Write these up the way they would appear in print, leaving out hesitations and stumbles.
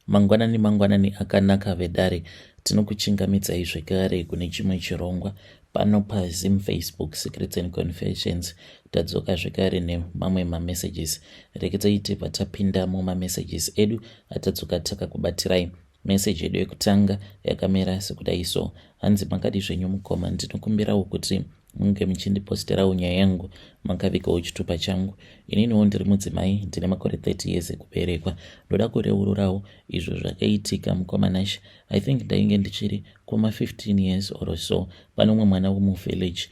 Mangwanani mangwanani akanaka vedare, tinokuchingamidzai zvekare kune chimwe chirongwa pano paZim Facebook Secrets and Confessions. Tadzoka zvekare nemamwe mamessages. Rekedzai tibva tapinda mumamessages edu atadzoka takakubatirai. Message yedu yekutanga yakamira sekudai so. Hanzi makadi zvenyu mukoma, ndinokumbirawo kuti munge muchindiposterawo nyaya yangu makavigawo chitupa changu. Ininiwo ndiri mudzimai, ndine makore 30 years ekuberekwa. Ndoda kureururawo izvo zvakaitika mukoma Nash. I think ndainge ndichiri kuma 15 years or so. Pane umwe mwana wemuvillage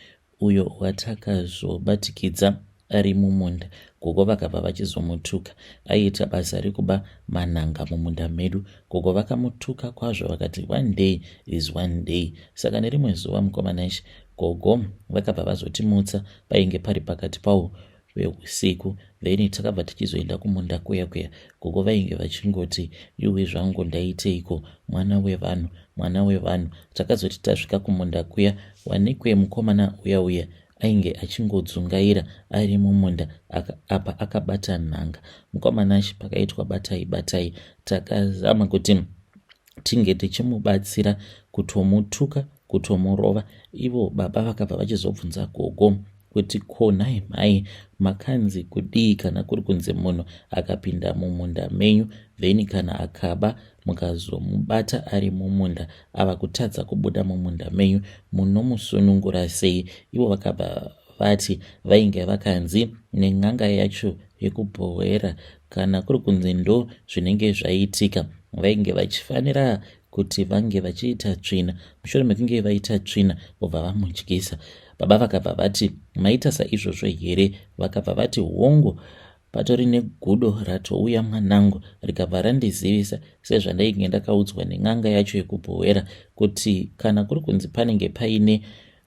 uyo watakazobatikidza ari mumunda. Gogo vakabva vachizomutuka. Aiita basa rekuba manhanga mumunda medu. Gogo vakamutuka kwazvo vakati one day is one day. Saka nerimwe zuva mukoma Nash, gogo vakabva vazotimutsa painge pari pakati pawo veusiku. Then takabva tichizoenda kumunda kuya kuya. Gogo vainge vachingoti yuwi zvangu ndaiteiko mwana wevanhu, mwana wevanhu. Takazoti tasvika kumunda kuya wanikwe mukomana uya uya ainge achingodzungaira ari mumunda apa akabata nhanga. Mukoma Nash, pakaitwa batai batai, takazama kuti tinge tichimubatsira kutomutuka kutomurova. Ivo baba vakabva vachizobvunza gogo kuti ko nhai mhai makanzi kudii kana kuri kunzi munhu akapinda mumunda menyu then kana akaba mukazomubata ari mumunda ava kutadza kubuda mumunda menyu munomusunungura sei? Ivo vakabva vati vainge vakanzi nen'anga yacho yekubhohwera kana kuri kunzi ndo zvinenge zvaitika vainge vachifanira kuti vange vachiita tsvina. Mushure mekunge vaita tsvina vobva vamudyisa. Baba vakabva vati maita saizvozvo here? Vakabva vati hongu, patori negudo ratouya mwanangu rikabva randizivisa sezvandainge ndakaudzwa nen'anga yacho yekubhohwera kuti kana kuri kunzi panenge paine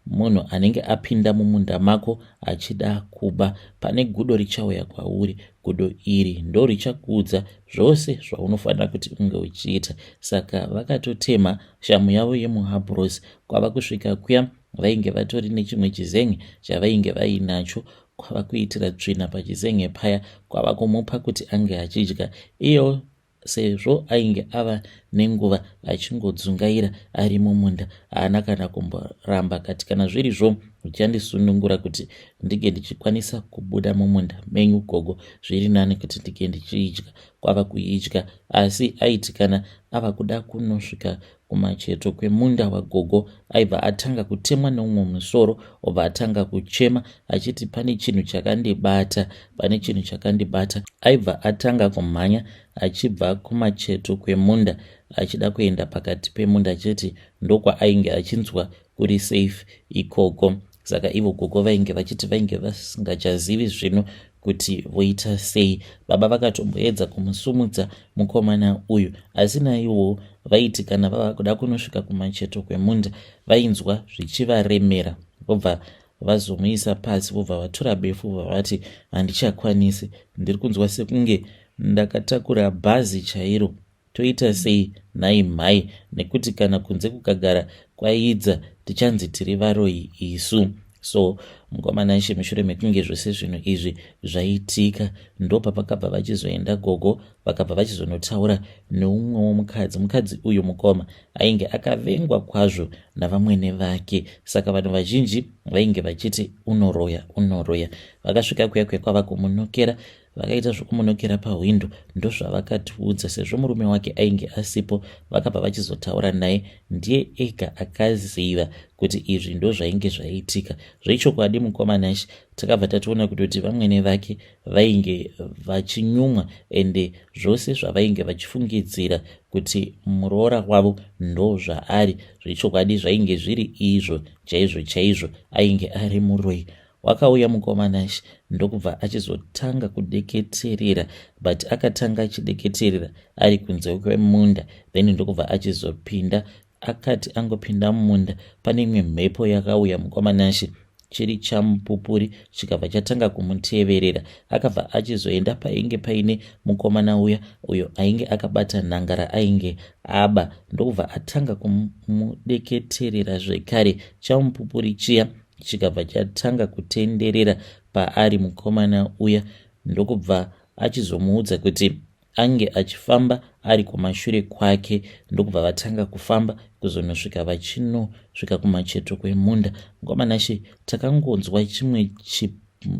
munhu anenge apinda mumunda mako achida kuba, pane gudo richauya kwauri. Gudo iri ndo richakuudza zvose zvaunofanira kuti unge uchiita. Saka vakatotema shamu yavo yemuhabhurosi kwava kusvika kuya vainge vatori nechimwe chizenge chavainge vainacho kwava kuitira tsvina pachizenge paya kwava kumupa kuti ange achidya. Iyo sezvo ainge ava nenguva achingodzungaira ari mumunda haana kana kumboramba akati kana zvirizvo uchandisunungura kuti ndinge ndichikwanisa kubuda mumunda menyu gogo zviri nani kuti ndinge ndichiidya. Kwava kuidya asi aiti kana ava kuda kunosvika kumacheto kwemunda wagogo aibva atanga kutemwa neumwe musoro obva atanga kuchema achiti pane chinhu chakandibata, pane chinhu chakandibata. Aibva atanga kumhanya achibva kumacheto kwemunda achida kuenda pakati pemunda achiti ndokwaainge achinzwa kuri safe ikoko. Saka ivo gogo vainge vachiti vainge vasingachazivi zvino kuti voita sei. Baba vakatomboedza kumusumudza mukomana uyu asi naivowo vaiti kana vava kuda kunosvika kumacheto kwemunda vainzwa zvichivaremera vobva vazomuisa pasi vobva vatura befu vobva vati handichakwanisi ndiri kunzwa sekunge ndakatakura bhazi chairo. Toita sei nhai mhai nekuti kana kunze kukagara kwaidza tichanzi tiri varoyi isu. So mukoma Nashe mushure mekunge zvose zvinhu izvi zvaitika ndopapakabva vachizoenda gogo vakabva vachizonotaura neumwewo mukadzi. Mukadzi uyu mukoma ainge akavengwa kwazvo navamwene vake saka vanhu vazhinji vainge vachiti unoroya unoroya. Vakasvika kuya kuya kwava kumunokera Vakaita zvekumunokera pahwindo ndozvavakatiudza sezvo murume wake ainge asipo vakabva vachizotaura naye ndiye ega akaziva kuti izvi ndozvainge zvaitika. Zvechokwadi mukoma Nash takabva tatoona kutoti vamwene vake vainge vachinyumwa ende zvose zvavainge vachifungidzira kuti muroora wavo ndozvaari zvechokwadi zvainge zviri izvo chaizvo chaizvo ainge ari muroyi. Wakauya mukoma Nash ndokubva achizotanga kudeketerera but akatanga achideketerera ari kunze kwemunda then ndokubva achizopinda. Akati angopinda mumunda pane imwe mhepo yakauya mukoma Nash chiri chamupupuri chikabva chatanga kumuteverera. Akabva achizoenda painge paine mukomana uya uyo ainge akabata nhanga raainge aba ndokubva atanga kumudeketerera zvekare chamupupuri chiya chikabva chatanga kutenderera paari mukomana uya ndokubva achizomuudza kuti ange achifamba ari kumashure kwake ndokubva vatanga kufamba kuzonosvika vachinosvika kumacheto kwemunda. Mukoma Nashe, takangonzwa chimwe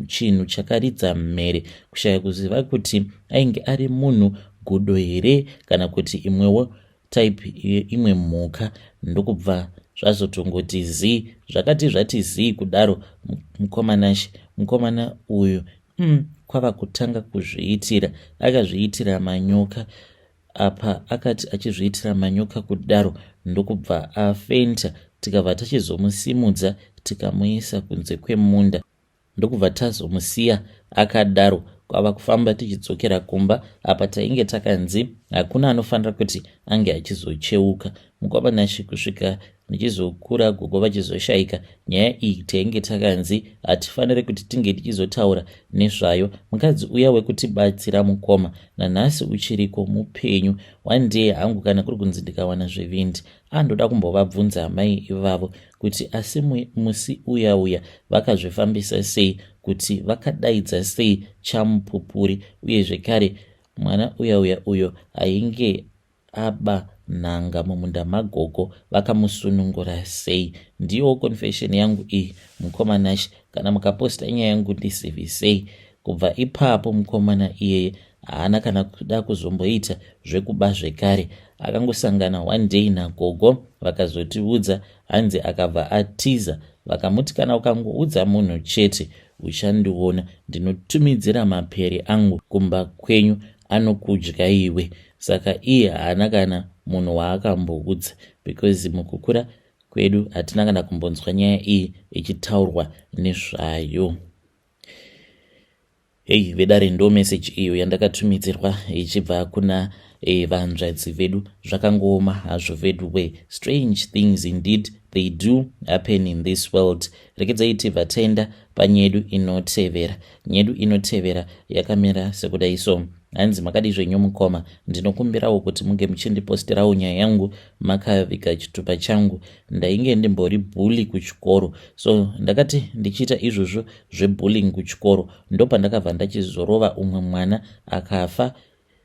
chinhu chakaridza mhere kushaya kuziva kuti ainge ari munhu gudo here kana kuti imwewo type imwe mhuka ndokubva zvazotongoti zii. Zvakati zvati zii kudaro mukoma Nashe, mukomana uyu kwava kutanga kuzviitira. Akazviitira manyoka. Apa akati achizviitira manyoka kudaro ndokubva afenta tikabva tachizomusimudza tikamuisa kunze kwemunda. Ndokubva tazomusiya akadaro kwava kufamba tichidzokera kumba. Apa tainge takanzi hakuna anofanira kuti ange achizocheuka. Mukoma Nashe, kusvika ndichizokura gogo vachizoshaika, nyaya iyi tainge takanzi hatifaniri kuti tinge tichizotaura nezvayo. Mukadzi uya wekutibatsira mukoma nanhasi uchiriko mupenyu. One day hangu kana kuri kunzi ndikawana zvivindi andoda kumbovabvunza amai ivavo kuti asi musi uya uya vakazvifambisa sei, kuti vakadaidza sei chamupupuri, uye zvekare mwana uya uya uyo ainge aba nhanga mumunda magogo vakamusunungura sei. Ndiyo confession yangu iyi mukoma Nashe. Kana mukaposta nyaya yangu ndizivisei. Kubva ipapo mukomana iyeye haana kana kuda kuzomboita zvekuba zvekare. Akangosangana one day nagogo vakazotiudza hanzi akabva atiza. Vakamuti kana ukangoudza munhu chete uchandiona, ndinotumidzira mapere angu kumba kwenyu anokudya iwe. Saka iye haana kana munhu waakamboudza because mukukura kwedu hatina kana kumbonzwa nyaya iyi ichitaurwa nezvayo. Hei vedare, ndo message iyo yandakatumidzirwa ichibva kuna vanzvadzi vedu. Zvakangooma hazvo vedu we. Strange things indeed, they do happen in this world. Rekedzai tibva taenda panyedu inotevera. Nyedu inotevera yakamira sekudai so. Hanzi makadi zvenyu mukoma, ndinokumbirawo kuti munge muchindipostirawo nyaya yangu makaviga chitupa changu. Ndainge ndimbori bully kuchikoro, so ndakati ndichiita izvozvo zvebullying kuchikoro ndopandakabva ndachizorova umwe mwana akafa.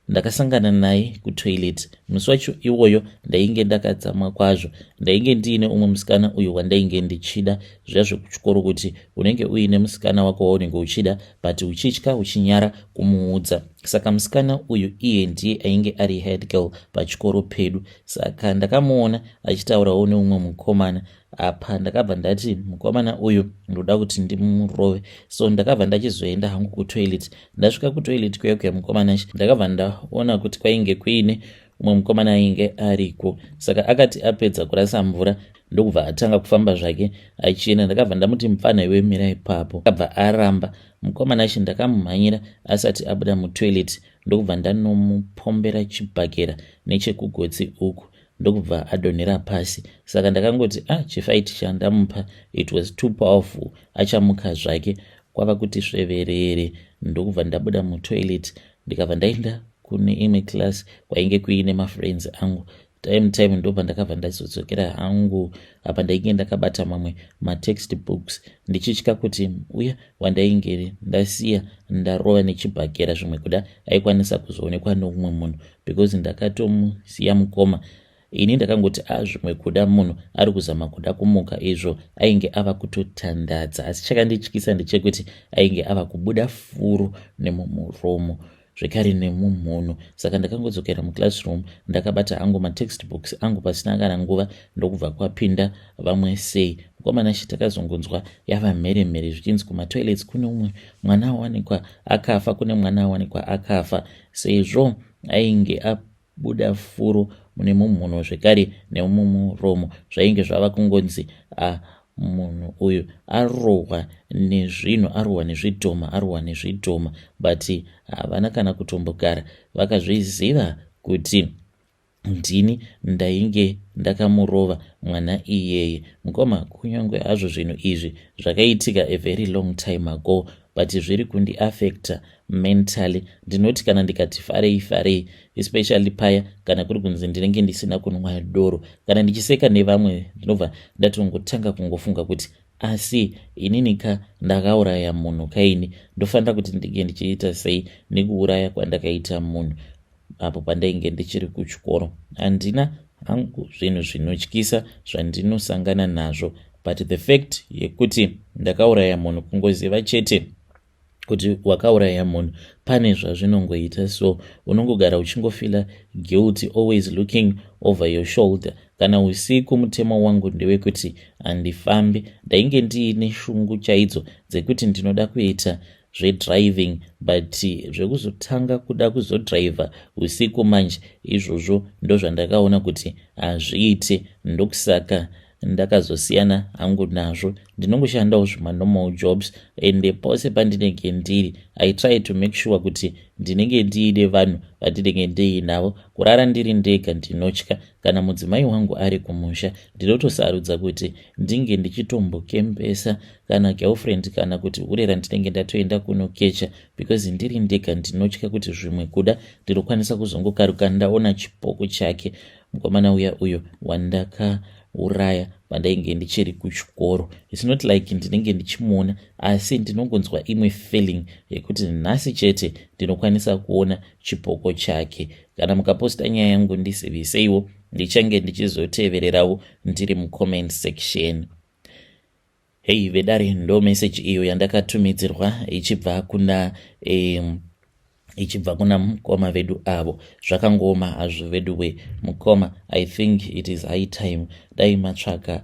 Ndakasangana naye kutoilet musi wacho iwoyo. Ndainge ndakatsamwa kwazvo. Ndainge ndiine umwe musikana uyu wandainge ndichida zviya zvekuchikoro kuti unenge uine musikana wako waunenge uchida but uchitya, uchinyara kumuudza. Saka musikana uyu iye ndiye ainge ari head girl pachikoro pedu. Saka ndakamuona achitaurawo neumwe mukomana. Apa ndakabva ndati mukomana uyu ndoda kuti ndimurove, so ndakabva ndachizoenda hangu kutoilet. Ndasvika kutoilet kuya kuya mukomana, ndakabva ndaona kuti kwainge kuine umwe mukomana ainge ariko. Saka akati apedza kurasa mvura ndokubva atanga kufamba zvake achienda. Ndakabva ndamuti, "Mufana iwe, mira ipapo." Akabva aramba. Mukomana achi ndakamumhanyira asati abuda mutoilet ndokubva ndanomupombera chibhakera nechekugotsi uku ndokubva adonhera pasi. Saka ndakangoti, "Ah, chifight chandamupa, it was too powerful, achamuka zvake." Kwava kuti sveverere ndokubva ndabuda mutoilet ndikabva ndaenda kune imwe class kwainge kuine mafriends angu. Time time ndobva ndakabva ndazodzokera hangu. Apa ndainge ndakabata mamwe matext books ndichitya kuti uya wandainge ndasiya ndarova nechibhakera zvimwe kuda aikwanisa kuzoonekwa neumwe munhu because ndakatomusiya mukoma. Ini ndakangoti, "A, ah, zvimwe kuda munhu ari kuzama kuda kumuka," izvo ainge ava kutotandadza. Asi chakandityisa ndechekuti ainge ava kubuda furo nemumuromo zvekare nemumhuno. Saka ndakangodzokera muclassroom ndakabata hangu matextbooks angu. Pasina kana nguva ndokubva kwapinda vamwe sei. Mukomana shi takazongonzwa yava mheremhere zvichinzi kumatoilets kune umwe mwana awanikwa akafa, kune mwana awanikwa akafa, sezvo ainge abuda furo mune mumhuno zvekare nemumuromo. Zvainge zvava kungonzi munhu uyu arohwa nezvinhu, arohwa nezvidhoma, arohwa nezvidhoma, but havana kana kutombogara vakazviziva kuti ndini ndainge ndakamurova mwana iyeye. Mukoma, kunyange hazvo zvinhu izvi zvakaitika a very long time ago, but zviri kundiafecta mentally. Ndinoti kana ndikati farei farei, especially paya kana kuri kunzi ndinenge ndisina kunwa doro, kana ndichiseka nevamwe, ndinobva ndatongotanga kungofunga kuti asi inini ka ndakauraya munhu kaini, ndofanira kuti ndinge ndichiita sei nekuuraya kwandakaita munhu? apo pandainge ndichiri kuchikoro. Handina hangu zvinhu zvinotyisa zvandinosangana nazvo, but the fact yekuti ndakauraya munhu, kungoziva chete kuti wakauraya munhu, pane zvazvinongoita. So unongogara uchingofeela guilty, always looking over your shoulder. Kana usiku, mutemo wangu ndewekuti handifambi. Ndainge ndiine shungu chaidzo dzekuti ndinoda kuita zvedriving, but zvekuzotanga kuda kuzodhiraivha usiku manje, izvozvo ndozvandakaona kuti hazviite. Ndokusaka ndakazosiyana hangu nazvo. Ndinongoshandawo zvimanormal jobs, and pose pandinenge ndiri, I try to make sure kuti ndinenge ndiine vanhu vandinenge ndiinavo. Kurara ndiri ndega ndinotya. Kana mudzimai wangu ari kumusha, ndinotosarudza kuti ndinge ndichitombokembesa kana girlfriend kana kuti hure randinenge ndatoenda kunokecha, because ndiri ndega ndinotya kuti zvimwe kuda ndinokwanisa kuzongokaruka ndaona chipoko chake mukomana uya uyo wandakauraya pandainge ndichiri kuchikoro. It's not like ndinenge ndichimuona, asi ndinongonzwa imwe feeling yekuti nhasi chete ndinokwanisa kuona chipoko chake. Kana mukaposta nyaya yangu, ndiziviseiwo, ndichange ndichizotevererawo ndiri mucomment section. Hei vedare, ndo meseji iyo yandakatumidzirwa ichibva kuna mukoma vedu avo. Zvakangooma hazvo vedu wemukoma. I think it is high time dai matsvaka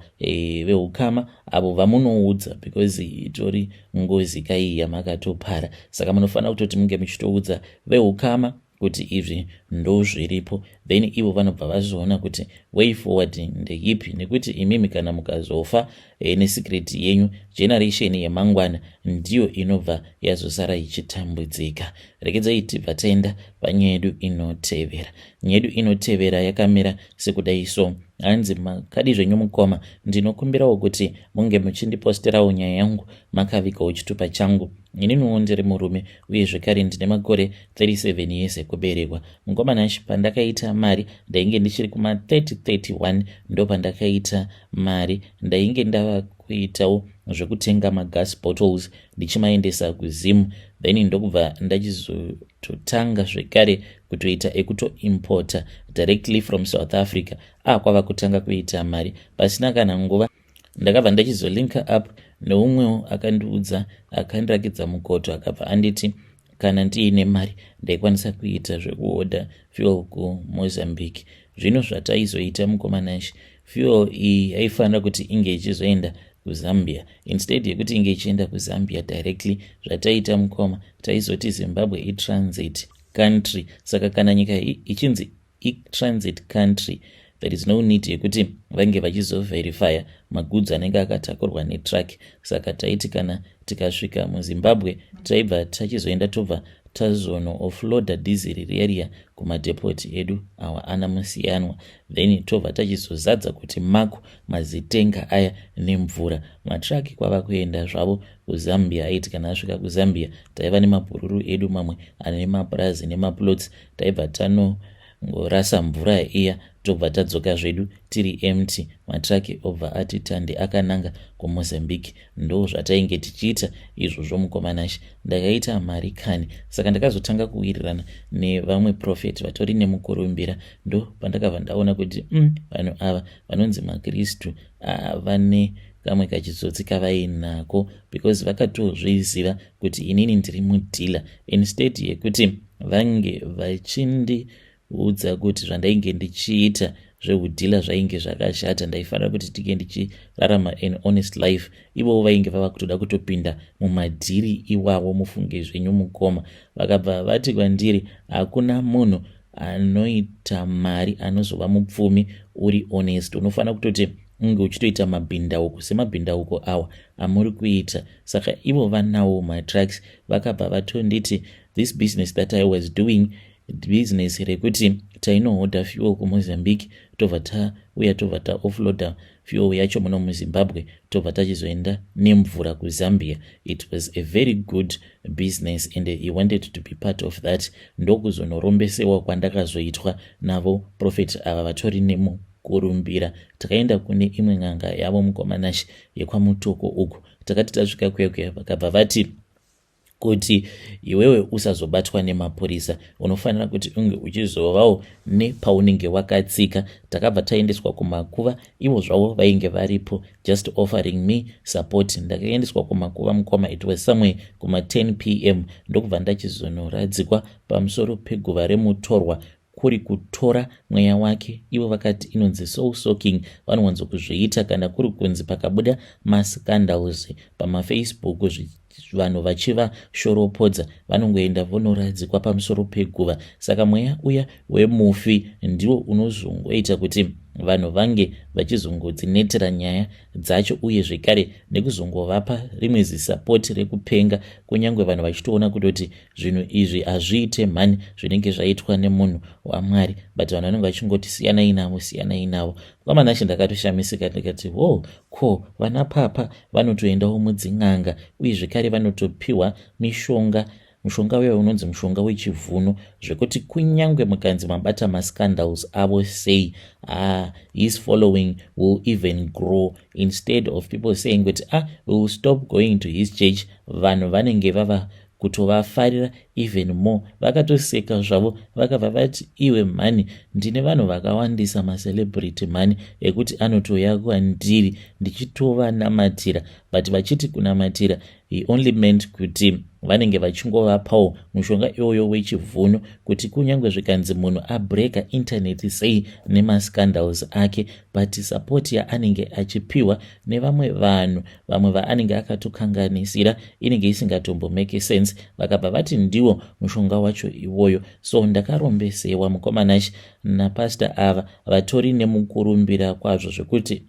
veukama avo vamunoudza, because itori ngozi kai yamakatopara. Saka munofanira kutoti munge muchitoudza veukama kuti izvi ndo zviripo, then ivo vanobva vazoona kuti way forward ndeipi, nekuti imimi kana mukazofa nesecret yenyu, generation yemangwana ndiyo inobva yazosara ichitambudzika. Regedzai tibva taenda panyaya yedu inotevera. Nyaya yedu inotevera yakamira sekudai so. Hanzi, "Makadi zvenyu mukoma? Ndinokumbirawo kuti munge muchindiposterawo nyaya yangu makavigawo chitupa changu. Ininiwo ndiri murume, uye zvekare ndine makore 37 years ekuberekwa. Mukomanashi, pandakaita mari ndainge ndichiri kuma30 31. Ndo pandakaita mari, ndainge ndava kuitawo zvekutenga magas bottles ndichimaendesa kuZim, then ndokubva ndachizototanga zvekare kutoita ekutoimpota directly from South Africa. Kwava kutanga kuita mari. Pasina kana nguva, ndakabva ndachizolinka up neumwewo akandiudza, akandirakidza mukoto, akabva anditi kana ndiine mari ndaikwanisa kuita zvekuodha fuel kuMozambique. Zvino zvataizoita, mukomanashi, fuel iyi yaifanira kuti inge ichizoenda kuZambia. Instead yekuti inge ichienda kuZambia directly, zvataita mukoma, taizoti Zimbabwe itransit country. Saka kana nyika ichinzi itransit country, there is no need yekuti vange vachizoverifya magoods anenge akatakurwa netruck. Saka taiti kana tikasvika muZimbabwe, taibva tachizoenda, tobva tazono offloada dhiziri riya riya kumadepot edu awa ana musiyanwa, then tobva tachizozadza kuti mako mazitenga aya nemvura. Matraki kwava kuenda zvavo kuZambia. Aiti kana asvika kuZambia, taiva nemabhururu edu mamwe ane mapurazi nemaplots, taibva tanongorasa mvura iya, tobva tadzoka zvedu tiri empty. Matraki obva ati tande akananga kuMozambique. Ndo zvatainge tichiita izvozvo mukomanashi. Ndakaita mari kani. Saka ndakazotanga kuwirirana nevamwe prophet vatori nemukurumbira. Ndo pandakabva ndaona kuti vanhu ava vanonzi makristu vane kamwe kachitsotsi kavainako, because vakatozviziva kuti inini ndiri mudealer. Instead yekuti vange vachindiudza kuti zvandainge ndichiita zveudealer zvainge zvakashata, ndaifanira kuti tinge ndichirarama an honest life, ivovo vainge vava kutoda kutopinda mumadhiri iwawo. Mufunge zvenyu mukoma, vakabva vati kwandiri, hakuna munhu anoita mari anozova mupfumi uri honest. Unofanira kutoti unge uchitoita mabhindauko semabhindauko awa amuri kuita. Saka ivo vanawo matrucks. Vakabva vatonditi this business that I was doing, business rekuti tainohodha fuel kuMozambique, tobva tauya, tobva taoffloada fuel yacho muno muZimbabwe, tobva tachizoenda nemvura kuZambia, it was a very good business and he wanted to be part of that. Ndokuzonorombesewa kwandakazoitwa navo prophet ava vatori nemukurumbira. Takaenda kune imwe n'anga yavo, mukomanashi, yekwaMutoko uku. Takati tasvika kuya kuya, vakabva vati Kuti iwewe usazobatwa nemapurisa, unofanira kuti unge uchizovawo nepaunenge wakatsika. Takabva taendeswa kumakuva, ivo zvavo vainge varipo, just offering me support. Ndakaendeswa kumakuva, mukoma, it was somewhere kuma10 p.m. Ndokubva ndachizonoradzikwa pamusoro peguva remutorwa, kuri kutora mweya wake. Ivo vakati inonzi soul soaking. Vanowanzokuzviita kana kuri kunzi pakabuda mascandals pamaFacebook, vanhu vachivashoropodza, vanongoenda vonoradzikwa pamusoro peguva. Saka mweya uya wemufi ndiwo unozongoita kuti vanhu vange vachizongodzinetera nyaya dzacho, uye zvekare nekuzongovapa rimwe zisupport rekupenga, kunyange vanhu vachitoona kutoti zvinhu izvi hazviite mhani, zvinenge zvaitwa nemunhu waMwari, but vanhu vanenge vachingoti, "Siyanai navo, siyanai navo." Kwamanashe ndakatoshamisika, ndikati, "Wo, ko vana papa vanotoendawo mudzin'anga, uye zvekare vanotopiwa mishonga, mushonga uya unonzi mushonga wechivhuno, zvekuti kunyange mukanzi mabata mascandals avo sei, ah, his following will even grow. Instead of people saying kuti, 'Ah, we will stop going to his church,' vanhu vanenge vava kutovafarira even more." Vakatoseka zvavo, vakabva vati, "Iwe mhani, ndine vanhu vakawandisa, macelebrity mhani, ekuti anotouya kwandiri ndichitovanamatira." But vachiti kunamatira, he only meant kuti vanenge vachingovapawo mushonga iwoyo wechivhuno, kuti kunyange zvikanzi munhu abreka internet sei nemascandals ake, but support yaanenge achipiwa nevamwe vanhu, vamwe vaanenge akatokanganisira, inenge isingatombomake sense. Vakabva vati ndiwo mushonga wacho iwoyo. So ndakarombesewa, mukomanashi, napasta ava vatori nemukurumbira kwazvo, zvekuti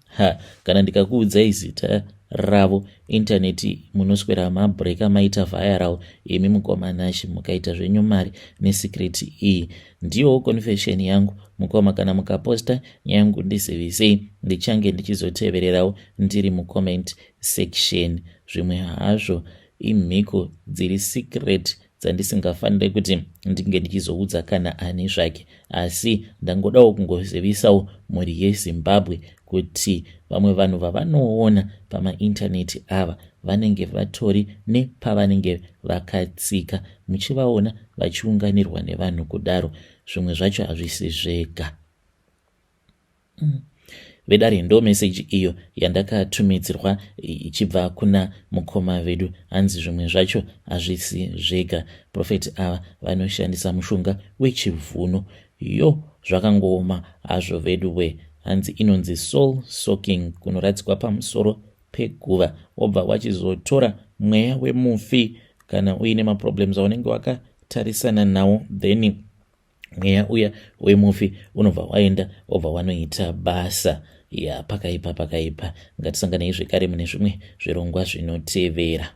ha, kana ndikakuudzai zita ravo, intaneti munoswera mabreka, maita viral imi, mukomanashi, mukaita zvenyu mari nesecret iyi. Ndiyowo confession yangu, mukoma. Kana mukaposta nyaya yangu, ndizivisei, ndichange ndichizotevererawo ndiri mucomment section. Zvimwe hazvo imhiko dziri secret dzandisingafaniri kuti ndinge ndichizoudza kana ani zvake, asi ndangodawo kungozivisawo mhuri yeZimbabwe kuti vamwe vanhu vavanoona pamaintaneti ava vanenge vatori nepavanenge vakatsika. Muchivaona vachiunganirwa nevanhu kudaro, zvimwe zvacho hazvisi zvega. Vedare, ndo meseji iyo yandakatumidzirwa ichibva kuna mukoma vedu. Hanzi zvimwe zvacho hazvisi zvega, profeti ava vanoshandisa mushonga wechivhuno. Yo, zvakangooma hazvo vedu we. Hanzi inonzi soul soaking, kunoradzikwa pamusoro peguva, wobva wachizotora mweya wemufi. Kana uine maproblems aunenge wakatarisana nawo, then mweya uya wemufi unobva waenda, wobva wanoita basa. Ya, pakaipa, pakaipa. Ngatisanganei zvekare mune zvimwe zvirongwa zvinotevera.